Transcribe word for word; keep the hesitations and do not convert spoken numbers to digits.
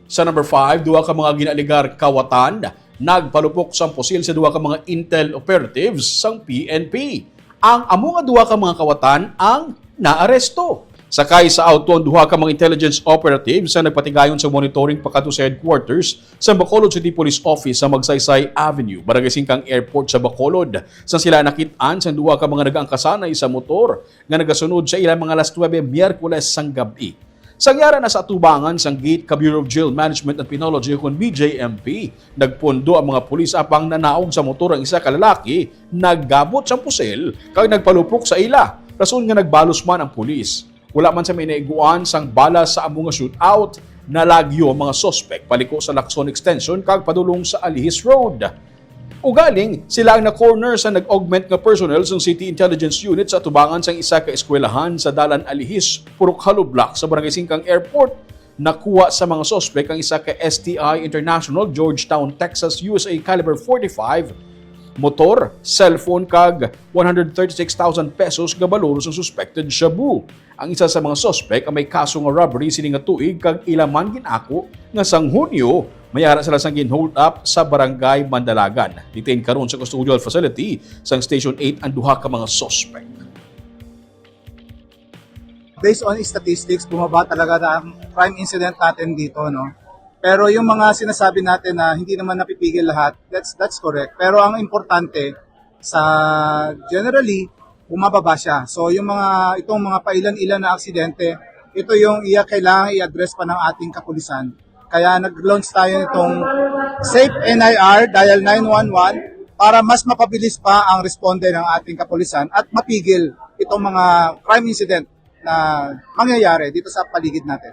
Sa number five, duha ka mga ginaaligar kawatan nagpalupok sang pusil sa duha ka mga intel operatives sang P N P. Ang amo nga duha ka mga kawatan ang naaresto. Sakay sa auto ang duha ka mga intelligence operatives sa nagpatigayon sa monitoring pakadto sa headquarters sa Bacolod City Police Office sa Magsaysay Avenue, Barangay Singkang Airport sa Bacolod. Sa sila nakit-an sang duha ka mga nagaangkasanay sa motor nga nagasunod sa ilang mga alas nuebe Miyerkules sang gab-i. Sa yara na sa atubangan sang gate ka Bureau of Jail Management and Penology, kon B J M P, nagpundo ang mga pulis apang nanaog sa motor ang isa ka lalaki, naggabot sang pusil kag nagpalupok sa ila, rason nga nagbalos man ang pulis. Wala man sa may naiguan sang bala sa amo nga shootout, nalagyo ang mga suspek paliko sa Lacson Extension kag padulong sa Alihis Road. Ugaling, sila ang na-corner sa nag-augment nga personnel sang City Intelligence Unit sa atubangan sang isa ka eskwelahan sa Dalan Alihis, Purok Hollow Block sa Barangay Singkang Airport. Nakuha sa mga suspek ang isa ka S T I International Georgetown, Texas, U S A caliber forty-five, motor, cellphone, kag one hundred thirty-six thousand pesos nga balor sang suspected shabu. Ang isa sa mga suspek ang may kaso nga robbery sini nga tuig kag ila man gin-ako nga sang Hunyo, may ara sila sang gin-hold up sa Barangay Mandalagan. Detained karon sa custodial facility sang Station eight ang duha ka mga suspek. Based on statistics, bumaba talaga ang crime incident natin dito, no? Pero yung mga sinasabi natin na hindi naman napipigil lahat, that's that's correct. Pero ang importante, sa generally, bumababa siya. So yung mga, itong mga pailan-ilan na aksidente, ito yung iya kailangan i-address pa ng ating kapulisan. Kaya nag-launch tayo nitong Safe N I R, dial nine one one, para mas mapabilis pa ang responde ng ating kapulisan at mapigil itong mga crime incident na mangyayari dito sa paligid natin.